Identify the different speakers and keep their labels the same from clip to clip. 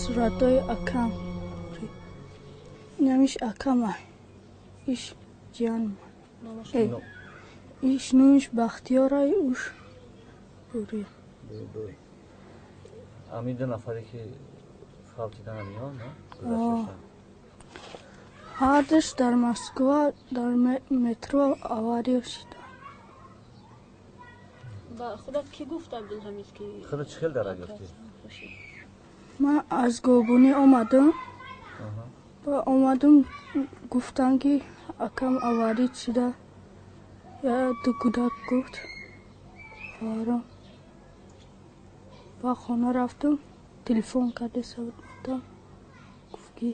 Speaker 1: Суратҳои акам. Инамиш акама. Иш ҷиянма. Иш нумиш Бахтиёрай, уш Бурия.
Speaker 2: Ами ду нафаре ки фавтидан амиҳо, на?
Speaker 1: Ҳардуш дар Москва дар метро авария шуда.
Speaker 3: Ба худат кӣ гуфт, Абдулҳамид, ки
Speaker 2: Худат чӣ хел дарак ёфтӣ?
Speaker 1: Ман аз Гобунӣ омадам. Ба омадам, гуфтанд, ки акам авария шуда. Я ду кӯдак гуфт. Хоҳарам. Ба хона рафтам, телефон карда будам. Гуфт, ки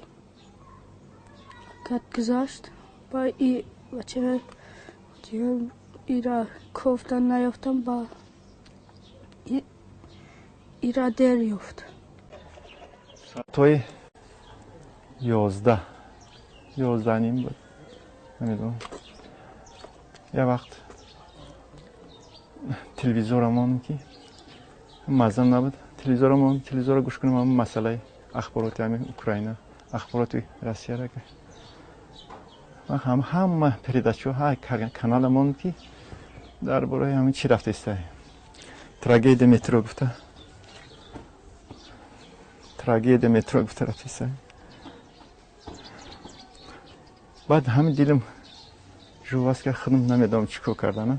Speaker 1: акат гузашт. Ба и бача ира кофтан наёфтам, ба ира дер ёфт.
Speaker 4: Соатҳои 11, 11:30 буд, намедонам, як вақт телевизорам мондем, ки маззам набуд, телевизорам мондем, телевизорро гӯш кунем, ҳамн масъалаи ахбороти ҳамин Украина, ахбороти Россияра. Ман ҳама передачаҳо, ҳар канала мондем, ки дар бораи ҳамин чӣ рафта истай, трагедия метро гуфта, трагедия метро гуфта рафта истай. Баъд ҳамин дилам жувас кард, худам намедонам чӣ кор кардана.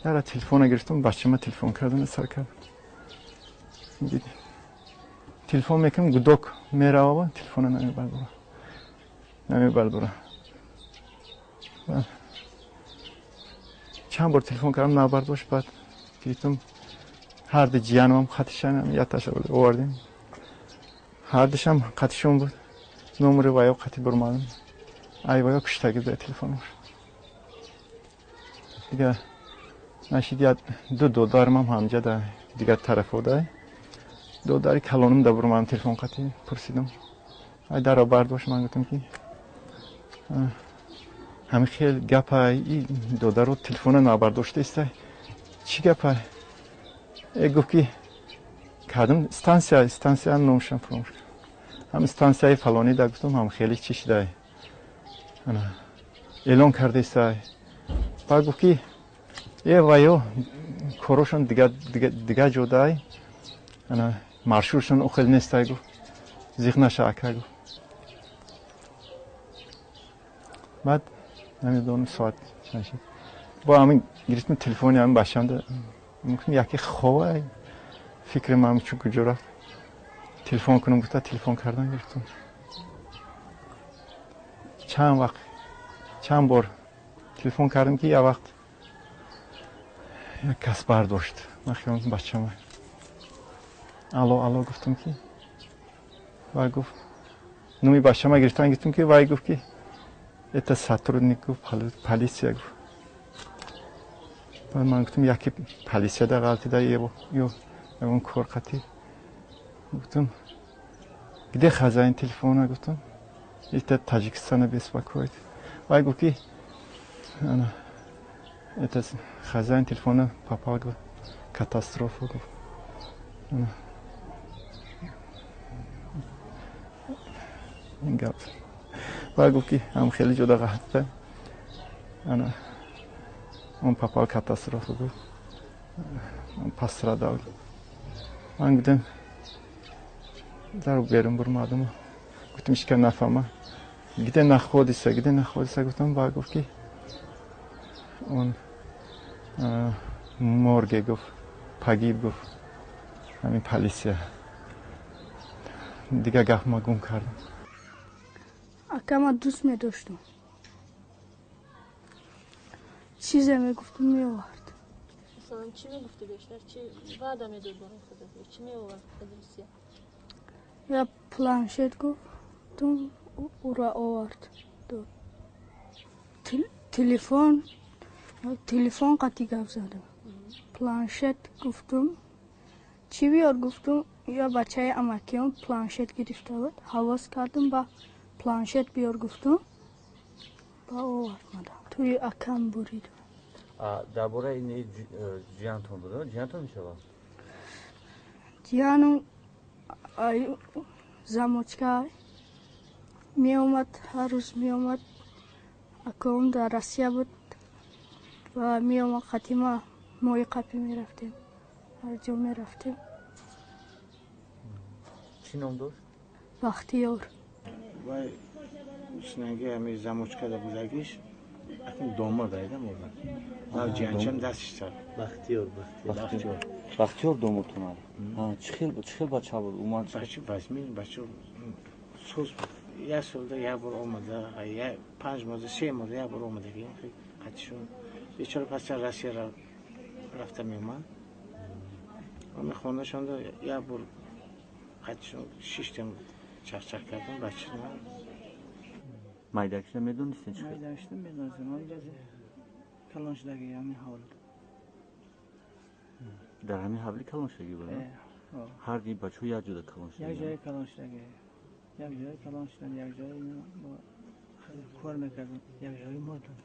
Speaker 4: Яра телефона гирифтам, бачама телефон кардана сар кардам. Телефон мекунам, гудок мерава, телефона намебардора, намебардора. Чанд бор телефон кардам, набардошт. Баъд гирифтам, ҳарду ҷиянам қатишан яташа овардем, ҳардушам қатишон буд, номери ваё қати бурмадам, ай ваё куштаги буда телефонаш. Дига нашид, я ду додармам ҳамҷа да дигар тарафо дай, додари калонам да бурмадам, телефон қати пурсидам, ай даро бардошт. Ман гуфтам, ки ҳамин хел гапа, и додаро телефона набардошта истай, чӣ гапа? Э, гуфт, ки кадом станция, станция номшам фаромӯш, ҳам станцияи фалонӣ да. Гуфтам, ҳам хеле чӣ шидай, эълон карда истай. Баъд гуфт, ки э, ваё корошон дига ҷо дай, ана маршрутшон охел нестай, гуфт, зиқ наша, ака, гуфт. Баъд намедонам соат чанд шид, бо ҳамин гирифтам телефони ҳамин бачамда, мумкин яке хова, фикри ман чун куҷо рафт, телефон кунам гуфта, телефон кардан гирифтам. Чанд вақт, чанд бор телефон кардам, ки як вақт як кас бардошт. Ман хиёл бачама, алло, алло гуфтам, ки вай гуфт, номи бачама гирифтан гирифтам, ки вай гуфт, ки это сотрудник, гуфт, полиция, гуфт. Баъд ман гуфтам, яке полисияда ғалтида ё ягон кор қатӣ. Гуфтам, где хозяин телефона? Гуфтам, это Таджикистана беспокоит. Вай гуфт, ки это хозяин телефона попал в катастрофу, гуфт. Ин гап. Вай гуфт, ки ҳам хеле ҷода ғалтида, ана он попал в катастрофу, гуфт, он пострадал. Ман гуфтам, дар берун бурмадам, гуфтам, ҳеч нафаҳма, где находится, где находится, гуфтам. Ба гуфт, ки он морге, гуфт, погиб, гуфт, ҳамин полисия. Дига гап ма гум кардам.
Speaker 1: Акама дӯст медоштам. Чизе мегуфтам, меовард.
Speaker 3: Масалан, чӣ мегуфтӣ бештар? Чӣ ваъда медод барои худат? Чӣ меовард аз Русия?
Speaker 1: Я планшет гуфтум, ура овард, дод. Телефон, телефон қати гап задам. Планшет гуфтум, чӣ биёр гуфтум, я бачаи амакиён планшет гирифта буд, ҳавос кардум, ба планшет биёр гуфтум, ба овард мадам. Тӯи акам буридам.
Speaker 2: Дар бораи ин ҷиянтон буд, ҷиянтон мешавад?
Speaker 1: Ҷияну Замочка меомад, ҳар рӯз меомад. Аком дар Россия буд ва меомад қатима, моҳи қапӣ мерафтем, ҳар ҷо мерафтем.
Speaker 2: Чӣ ном дошт?
Speaker 1: Бахтиёр.
Speaker 5: Вай синанги ҳами замочкада будагиш, акун домод айда мурда. Ҷанчам дастиш сар.
Speaker 6: Бахтиёр.
Speaker 5: Бахтиёр.
Speaker 2: Бахтиёр домодтон? Чӣ хел бача буд? Умад?
Speaker 5: Бача вазмин, бача соз буд. Як солда як бор омада, 5 моҳда, 3 моҳда як бор омадаги қатишон. Бечора паса Россия рафта меомад. Ами хонашонда як бор қатишон шиштем, чахчах кардем, бача.
Speaker 2: Майдакшида медонистед? Чӣ?
Speaker 7: Майдакшида медонистем, калон шудаги ҳамин ҳавли.
Speaker 2: Дар ҳамин ҳавли калон шудагӣ буд? Ҳар ди бачаҳо як ҷода калон шуда?
Speaker 7: Як ҷое калон шудаги, як ҷое калон шудан, як ҷое кор мекардем, як ҷое мурдам.